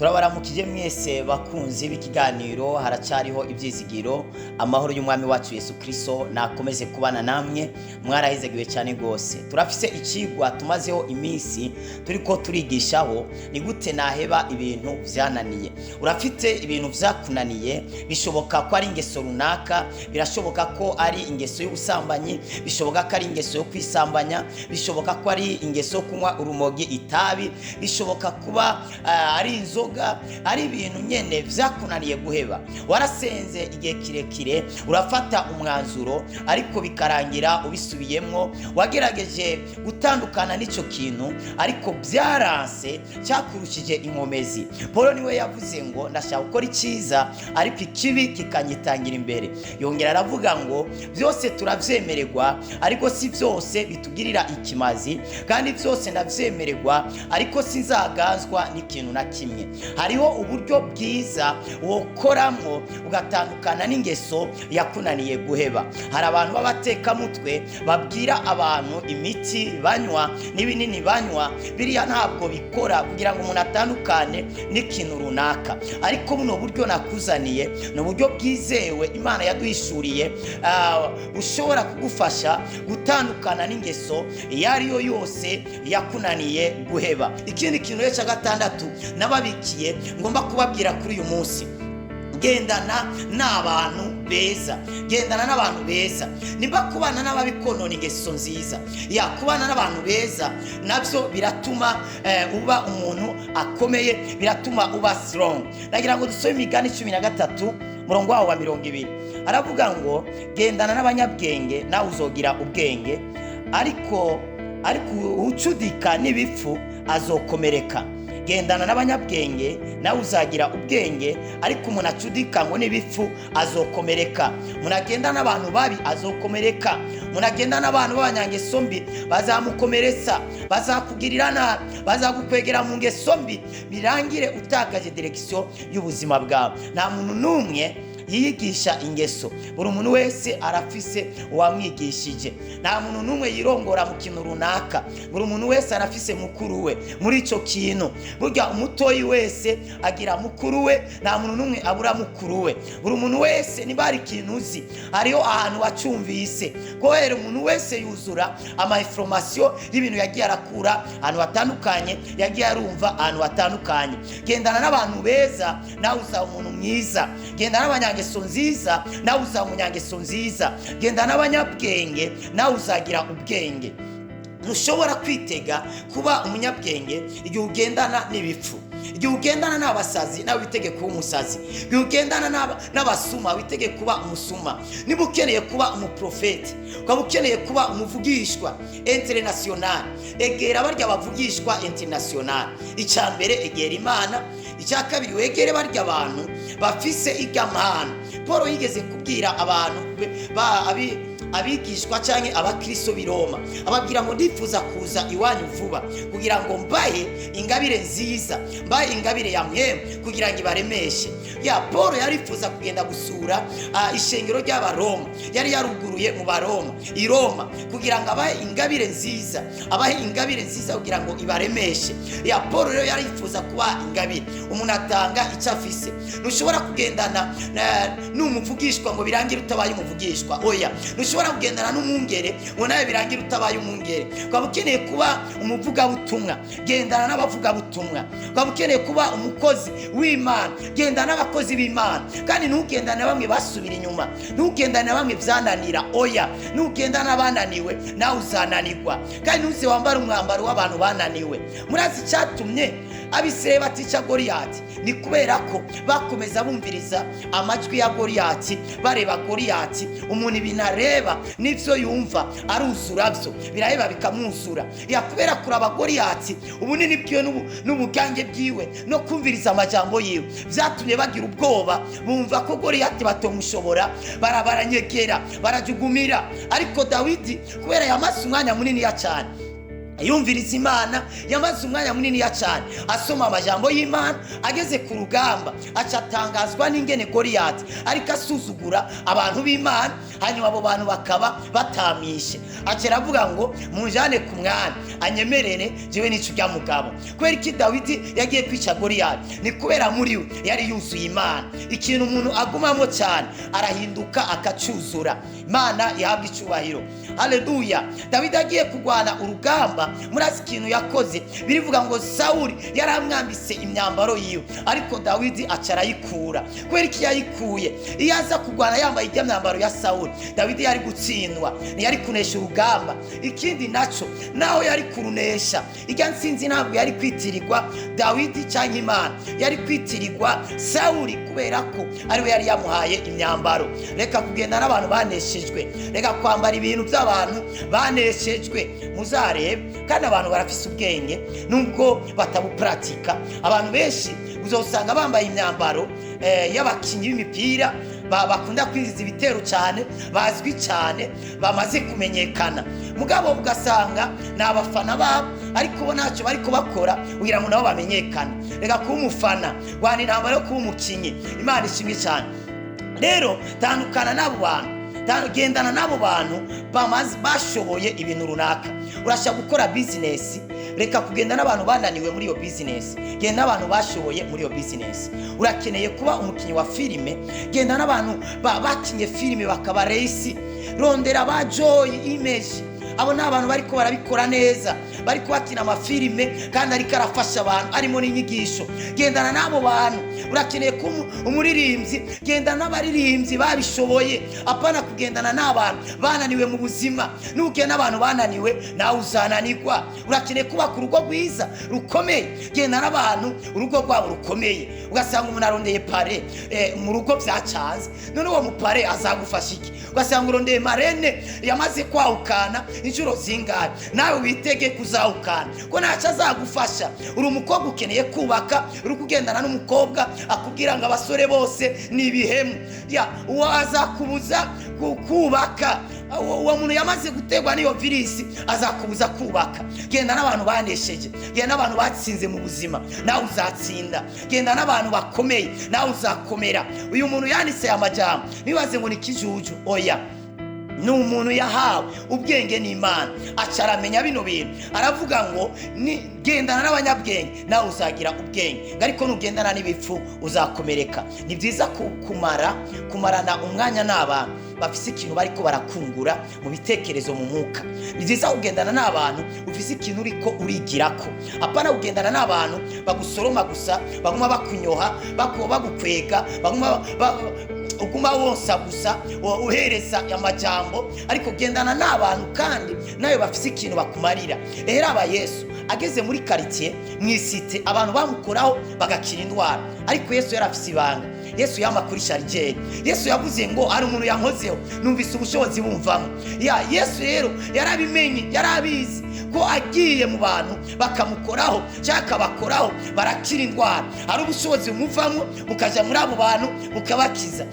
Turabaramukije mwese bakunzi b'ikiganiro Haracariho Ibyizigiro. Amahoro y'Umwami wacu Yesu Kristo nakomeze kubana namwe. Mwarahizegiwe cyane rwose. Turafise ikigwa tumazeho iminsi turiko turigishaho: ni gute naheba ibintu vyananiye? Urafite ibintu vyakunaniye. Bishoboka ko ari ingeso runaka, birashoboka ko ari ingeso y'ubusambanyi, bishoboka ko ari ingeso yo kwisambanya, bishoboka ko ari ingeso yo kunywa urumogi, itabi, bishoboka kuba ari inzoga, ari ibintu nyene vyakunaniye guheba. Warasenze igihe kirekire, urafata umwanzuro, ariko bikarangira ubisubiyemwo. Wagerageje gutandukana n'ico kintu, ariko byaranse, cyakurushije inkomezi. Paul niwe yavuze ngo: "Ndashaka gukora icyiza, ariko ikibi kikanyitangira imbere." Yongera aravuga ngo: "Byose turavyemererwa, ariko si byose bitugirira ikimazi, kandi byose ndavyemererwa, ariko sinzagazwa n'ikintu na kimwe." Hariho uburyo bwiza wokoramwo ugatandukana n'ingeso yakunaniye guheba. Hari abantu b'abatekamutwe babwira abantu imiti banywa n'ibinini banywa. Biriya ntabwo bikora kugira ngo umuntu atandukane n'ikintu runaka. Ariko buno buryo nakuzaniye ni uburyo bwizewe Imana yaduhishuriye, bushobora kugufasha gutandukana n'ingeso iyo ari yo yose yakunaniye guheba. Ikindi kintu rero cya gatandatu nababikiye ngomba kubabwira kuri uyu munsi: gendana n'abantu beza, gendana n'abantu beza. Nimba kubana n'ababi konona ingeso nziza, ya kubana n'abantu beza nabyo biratuma uba umuntu akomeye, biratuma uba strong. Nagira ngo dusome Imigani 13, murongo wawo wa 20. Aravuga ngo: "Gendana n'abanyabwenge, nawe uzogira ubwenge, ariko ucudika n'ibipfu azokomereka." Gendana n'abanyabwenge, nawe uzagira ubwenge, ariko umuntu acudika ngo n'ibipfu azokomereka. Umuntu agenda n'abantu babi azokomereka. Umuntu agenda n'abantu b'abanyangeso mbi bazamukomeretsa, bazakugirira nabi, bazagukwegera mu ngeso mbi, birangire utakaje direction y'ubuzima bwawe. Nta muntu n'umwe yiyigisha ingeso. Buri muntu wese arafise uwamwigishije. Nta muntu n'umwe yirongora mu kintu runaka. Buri muntu wese arafise mukuru we muri ico kintu. Burya umutoyi wese agira mukuru we. Nta muntu n'umwe abura mukuru we. Buri muntu wese, niba hari ikintu uzi, hariho ahantu wacumvise. Kubera umuntu wese yuzura ama information y'ibintu yagiye arakura ahantu hatandukanye, yagiye arumva ahantu hatandukanye. Gendana n'abantu beza, nawe uzaba umuntu mwiza. Gendana n'abanyangeso nziza, nawe uzaba umunyangeso nziza. Gendana n'abanyabwenge, nawe uzagira ubwenge. Ntushobora kwitega kuba umunyabwenge igihe ugendana n'ibipfu. Igihe ugendana n'abasazi, nawe witege kuba umusazi. Igihe ugendana n'abasuma, witege kuba umusuma. Niba ukeneye kuba umuprofeti, ukaba ukeneye kuba umuvugishwa international, egera barya bavugishwa international. Icya mbere, egera Imana. Icya kabiri, wegere barya abantu bafise igamana. Paul yigeze kubwira abantu abigishwa cyangwa abakristo b'i Roma, ababwira ngo: "Ndifuza kuza iwanyu vuba kugira ngo mbahe ingabire nziza, mbahe ingabire ya mwemu kugira ngo ibaremeshe." Ya Paul yarifuza kugenda gusura ishengero ry'Abaroma yari yaruguruye mu Baroma i Roma, kugira ngo abahe ingabire nziza, abahe ingabire nziza kugira ngo ibaremeshe. Ya Paul rero yarifuza kubaha ingabire. Umuntu atanga icyo afise. Ntushobora kugendana n'umuvugishwa ngo birangire utabaye umuvugishwa. Oya, ntushobora kugendana n'umwungere ngo nawe birangire utabaye umwungere. Ukaba ukeneye kuba umuvugabutumwa, gendana n'abavugabutumwa. Ukaba ukeneye kuba umukozi w'Imana, gendana n'abakozi b'Imana. Kandi ntugendane na bamwe basubira inyuma, ntugendane na bamwe byananira. Oya, ntugendane n'abananiwe, nawe uzananirwa. Kandi ntuze wambare umwambaro w'abantu bananiwe. Murazi icyatumye Abisirayeli batica Goriyati? Ni kubera ko bakomeza bumviriza amajwi ya Goriyati, bareba Goriyati. Umuntu ibintu areba n'ibyo yumva aruzura, byo biraheba bikamwuzura. Ya kubera kuraba Goriyati, ubunini bwiwe n'ubugange bwiwe, no kumviriza amajambo yiwe, byatumye bagira ubwoba, bumva ko Goriyati batomushobora, baranyegera, barajugumira. Ariko Dawidi, kubera yamaze umwanya munini ya cyane Yumviriza Imana, yamaze umwanya munini ya cyane asoma amajambo y'Imana. Ageze ku rugamba aca atangazwa n'ingene Goliyati ariko asuzugura abantu b'Imana, hanyuma abo bantu bakaba batamwishe. Aca aravuga ngo munjane ku mwami anyemerere jewe n'ico urya mugabo. Kubera iki Dawidi yagiye kwica Goliyati? Ni kubera muri we yari yuzuye Imana. Ikintu umuntu agumamo cyane arahinduka akacuzura. Imana ihabwa icubahiro. Haleluya. Dawidi agiye kurwana urugamba, murazi ikintu yakoze. Birivuga ngo Sawuli yaramwambitse imyambaro yiwe, ariko Dawidi aca arayikura. Kubera iki yayikuye? Iyo aza kurwana yambaye ijya myambaro ya Sawuli, Dawidi yari gutsindwa, ntiyari kunesha urugamba. Ikindi naco, naho yari kurunesha, ijya ntsinzi ntabwo yari kwitirirwa Dawidi cyangwa Imana, yari kwitirirwa Sawuli, kubera ko ariwe yari yamuhaye imyambaro. Reka kugenda n'abantu baneshejwe, reka kwambara ibintu by'abantu baneshejwe. Muzarebe kandi abantu barafise ubwenge nubwo batabuparatika. Abantu benshi uzosanga bambaye imyambaro y'abakinyi b'imipira bakunda kwinjiza ibitero cyane, bazwi cyane, bamaze kumenyekana. Mugabo ugasanga ni abafana babo, ariko bo ntacyo bariko bakora kugira ngo nabo bamenyekane. Reka kuba umufana, rwana intambara yo kuba umukinyi. Imana ishimwe cyane. Rero tandukana n'abo bantu, gendana n'abo bantu bashoboye ibintu runaka. Urashaka gukora bizinesi, reka kugenda n'abantu bananiwe muri iyo bizinesi, genda n'abantu bashoboye muri iyo bizinesi. Urakeneye kuba umukinnyi wa filime, genda n'abantu bakinye filime bakaba reyisi. Rondera ba Joy Image, abo ni abantu bariko barabikora neza, bariko bakina amafilime kandi ariko arafasha abantu, arimo n'inyigisho. Gendana n'abo bantu. Urakeneye kuba umuririmbyi, gendana n'abaririmbyi babishoboye, apana kugendana n'abantu bananiwe mu buzima. Nugenda n'abantu bananiwe nawe uzananirwa. Urakeneye kubaka urugo rwiza rukomeye, genda n'abantu urugo rwabo rukomeye. Ugasanga umuntu arondeye pare mu rugo byacanze, none uwo mupare azagufasha iki? Ugasanga urondeye marene yamaze kwahukana inshuro zingahe, nawe witege kuzahukana ko ntacyo azagufasha. Uri umukobwa ukeneye kubaka, uri kugendana n'umukobwa akubwira ngo abasore bose ni ibihemu, uwo azakubuza kubaka. Uwo muntu yamaze gutegwa n'iyo virisi azakubuza kubaka. Genda n'abantu banesheje, genda n'abantu batsinze mu buzima, nawe uzatsinda. Genda n'abantu bakomeye, nawe uzakomera. Uyu muntu yanditse aya majambo, ntibaze ngo ni kijuju, oya, ni umuntu yahawe ubwenge n'Imana, aca aramenya bino bintu. Aravuga ngo gendana n'abanyabwenge nawe uzagira ubwenge, ariko nugendana n'ibipfu uzakomereka. Ni byiza kumarana umwanya n'abantu bafise ikintu bariko barakungura mu bitekerezo, mu mwuka. Ni byiza kugendana n'abantu ufise ikintu uriko urigirako, apana kugendana n'abantu bagusoroma gusa, baguma bakunyoha, bagukwega, baguma uguma wonsa gusa, uhereza amajambo. Ariko gendana n'abantu kandi nayo bafise ikintu bakumarira. Rero aba Yesu ageze muri quartier mwisite, abantu bamukoraho bagakira indwara, ariko Yesu yarafise ibanga. Yesu yama kuri sharijeri. Yesu yavuze ngo ari umuntu yankozeho numvise ubushobozi bumvamo. Yesu rero yarabimenye, yarabizi ko agiye mu bantu bakamukoraho cyangwa akabakoraho barakira indwara, hari ubushobozi bumuvamo bukaja muri abo bantu bukabakiza.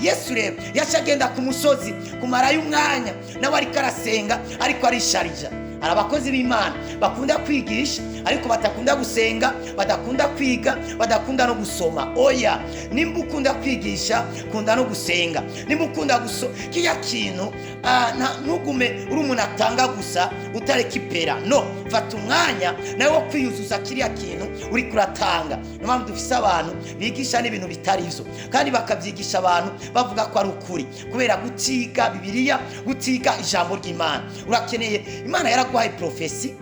Yesu rero yaca agenda ku musozi kumarayo umwanya, nawe ariko arasenga, ariko arisharija. Hari abakozi b'Imana bakunda kwigisha ariko batakunda gusenga, badakunda kwiga, badakunda no gusoma. Oya, nimba ukunda kwigisha, kunda no gusenga. Nimba ukunda gusoma kiya kintu, ntugume uri umuntu atanga gusa utareka ipera. No, fata umwanya nawe wo kwiyuzuza kiriya kintu uri kuratanga. Niyo mpamvu dufise abantu bigisha n'ibintu bitari ivyo, kandi bakavyigisha abantu bavuga ko ari ukuri, kubera gutiga Bibiliya, gutiga ijambo ry'Imana. Urakeneye Imana yaraguhaye profesi,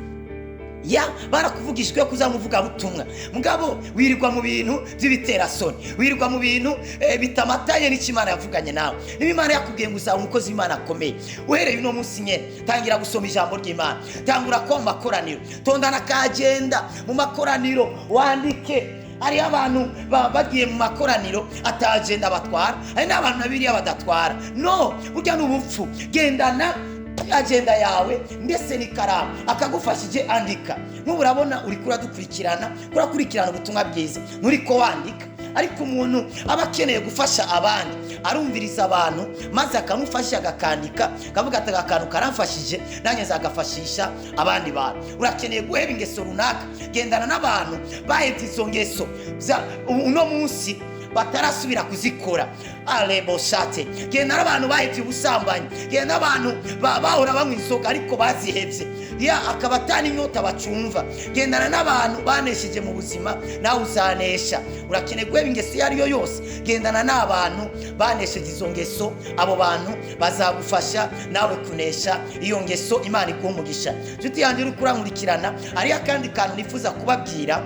ya barakuvugishwe kuzamuvuga butumwa, mugabo wirirwa mu bintu by'ibiterasoni, wirirwa mu bintu bitamatanye n'Imana yavuganye nawe. Niba Imana yakubwiye ngo uzaba umukozi w'Imana akomeye, uhereye uno munsi nyene tangira gusoma ijambo ry'Imana, tangura kuba mu makoraniro, tondana kagenda mu makoraniro, wandike. Hari abantu bagiye mu makoraniro atagenda batwara, hari n'abantu na biriya badatwara. No, burya n'ubupfu. Gendana agenda yawe ndetse n'ikaramu akagufashije andika. Nk'ubu urabona uri kuradukurikirana, kurakurikirana ubutumwa bwiza, nturiko wandika. Ariko umuntu aba akeneye gufasha abandi, Arumviriza abantu maze akamufasha, agakandika, kavuga ati akantu karamfashije, nanjye nzagafashisha abandi bantu. Urakeneye guheba ingeso runaka, gendana n'abantu bahebye izo ngeso uno munsi batarasubira kuzikora. Aleboshate, genda n'abantu bahebye ubusambanyi, genda n'abantu bahora banywa inzoga ariko bazihebye, ya akaba atari inyota bacumva. Gendana n'abantu banesheje mu buzima, nawe uzanesha. Urakeneye guheba ingeso iyo ari yo yose, gendana n'abantu banesheje izo ngeso. Abo bantu bazagufasha nawe kunesha iyo ngeso. Imana iguha umugisha. Nshuti yanjye uri kurankurikirana, hariho akandi kantu nifuza kubabwira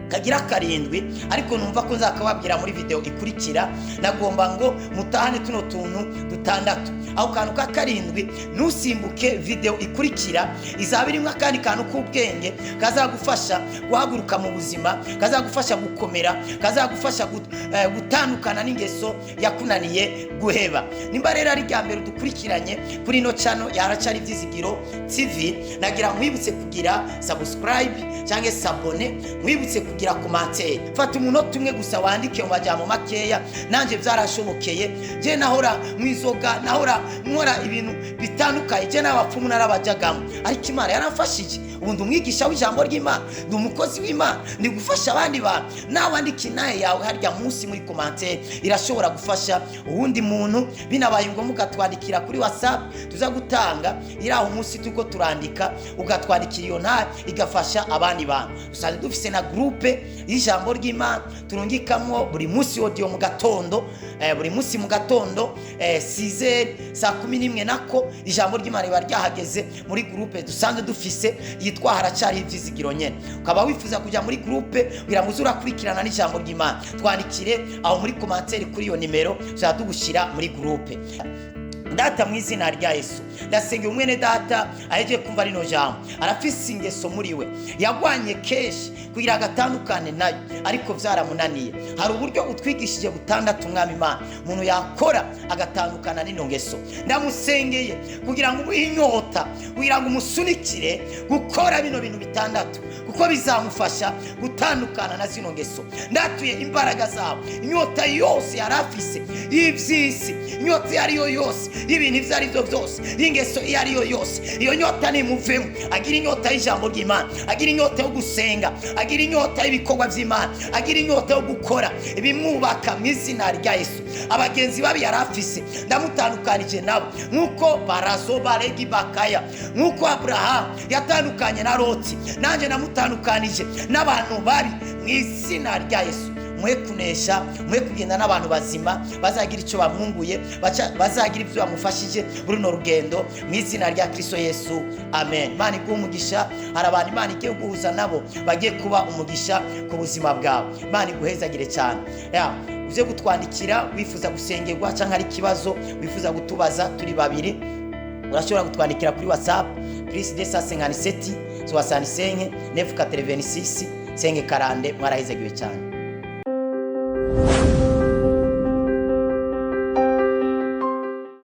kagira karindwi, ariko numva ko nzakababwira muri video ikurikira. Nagomba ngo mutahane tuno tuntu dutandatu. Aho kantu ka karindwi, ntusimbuke video ikurikira, izaba irimo akandi kantu k'ubwenge kazagufasha guhaguruka mu buzima, kazagufasha gukomera, kazagufasha gutandukana n'ingeso yakunaniye guheba. Nimba rero ari rya mbere dukurikiranye kuri ino channel ya Haracari Ivyizigiro TV, nagira nkwibutse kugira subscribe cyangwa s'abonner, nkwibutse kugira commentaire. Fata umunota umwe gusa wandike mu majambo makeya, nanje byarashobokeye. Je nahora mwizoga, nahora nkora ibintu bitandukanye, je n'abapfumu narabajagamo, ariko Imana yaramfashije. Ubu ndi umwigisha w'ijambo ry'Imana, ndi umukozi w'Imana, ndi gufasha abandi bantu. Nawe wandike inaye yawe harya munsi muri commentaire, irashobora gufasha uwundi muntu. Binabaye ngombwa ukatwandikira kuri WhatsApp tuza gutanga iri aho munsi turiko turandika, ugatwandikira iyo ntaye igafasha abandi bantu. Dusanzwe dufise na groupe y'ijambo ry'Imana turungikamwo buri munsi audio mu gatondo, buri munsi mu gatondo, 6h 11 nako ijambo ry'Imana riba ryahageze muri groupe dusanzwe dufise yitwa Haracari Ivyizigiro nyene. Ukaba wifuza kuja muri groupe kugira ngo uze urakurikirana n'ijambo ry'Imana, twandikire aho muri commentaire kuri iyo nimero, tuzadugushira muri groupe. Data, mu izina rya Yesu, ndasenga umwene data aheje kumva rino jambo, arafise ingeso muri we yagwanye kenshi kugira agatandukane nayo, ariko vyaramunaniye. Hari uburyo utwigishije butandatu, Mwami Imana, umuntu yakora agatandukana n'ino ngeso. Ndamusengeye kugira ngo umuhe inyota, kugira ngo umusunikire gukora bino bintu bitandatu, kuko bizamufasha gutandukana na zino ngeso. Ndatuye imbaraga zawe, inyota yose yarafise y'ivy'isi, inyota iyo ari yo yose, y'ibintu ivyo ari byo byose, y'ingeso iyo ari yo yose, iyo nyota nimuvemo. Agira inyota y'ijambo ry'Imana, agira inyota yo gusenga, agira inyota y'ibikorwa by'Imana, agira inyota yo gukora ibimwubaka mu izina rya Yesu. Abagenzi babi yari afise ndamutandukanije nabo, nk'uko barazo baregi bakaya, nk'uko Abrahamu yatandukanye na Loti, nanjye namutandukanije n'abantu babi mu izina rya Yesu. Mwe kunesha, mwe kugenda n'abantu bazima bazagira icyo bamwunguye, bazagira ibyo bamufashije muri runo rugendo mu izina rya Kristo Yesu, amen. Imana iguhe umugisha. Hari abantu Imana igiye guhuza nabo bagiye kuba umugisha ku buzima bwawe. Imana iguhezagire cyane. Uze gutwandikira wifuza gusengerwa cyangwa ari ikibazo wifuza gutubaza, turi babiri. Urashobora gutwandikira kuri WhatsApp plus 257 65 986 5 40. Mwarahezagiwe cyane.